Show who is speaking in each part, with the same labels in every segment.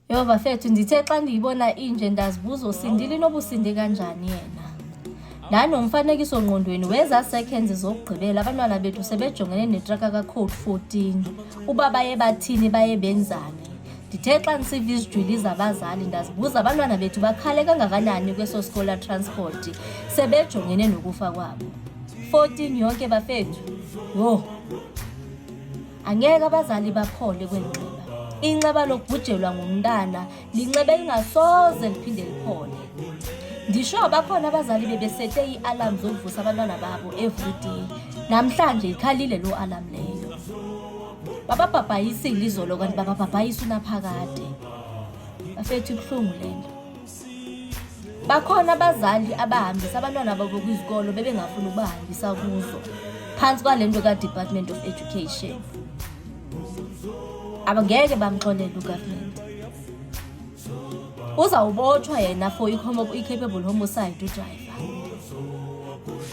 Speaker 1: Yho bafethu, ndithe xa ndiyibona inje ndazibuza usindile inoba usinde kanjani yena. Ndanomfanekiso ngqondweni wezaa seconds zokugqibela abantwana bethu sebejongene netraka kaCode 14, uba baye bathini, baye benzani. Ndithe xa ndisiva izijwili zabazali ndazibuza abantwana bethu bakhale kangakanani kweso scholar transport sebejongene nokufa kwabo. 14 yonke bafethu, yho! Angeke abazali baphole kweli nxeba. Inxeba lokubhujelwa ngumntana linxeba elingasoze liphinde liphole. Ndisho bakhona abazali bebesete ii-alarm zokuvusa abantwana babo every day. Namhlanje ikhalile loo alarm leyo. Bababhabhayisile izolo kanti bababhabhayisa unaphakade. Bafethu, ibuhlungu le nto. Bakhona abazali abahambisa abantwana babo kwizikolo bebengafuni ukubahambisa kuzo phantsi kwale nto ka-Department of Education. Abangeke bamxolele ugovernment. Uzawubotshwa yena for i-culpable homicide udrayiva.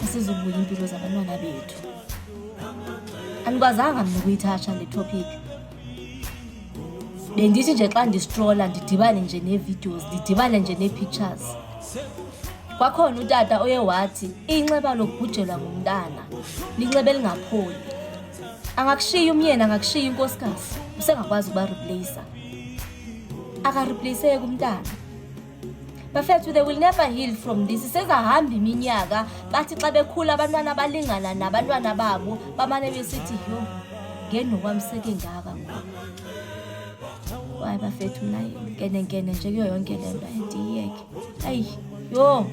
Speaker 1: Asizubuya iimpilo zabantwana bethu. Andikwazanga mna ukuyithatsha le topic. Bendithi nje xa ndistrola ndidibane nje nee-videos, ndidibane nje nee-pictures. Kwakhona utata oye wathi inxeba lokubhujelwa ngumntana linxeba elingapholi. Angakushiya umyeni, angakushiya inkosikazi, usengakwazi ukubarepleyisa. Akarepleyiseki umntana. Bafethu, they will never heal from this. Sezahamba iminyaka, bathi xa bekhula abantwana balingana nabantwana babo bamane besithi yho, ngenokwamseke ngaka ngoku. Hayi bafethu, mna nkenenkene nje kuyo yonke le nto, ndiyiyeke. Ayi, yho,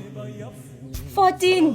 Speaker 1: 14.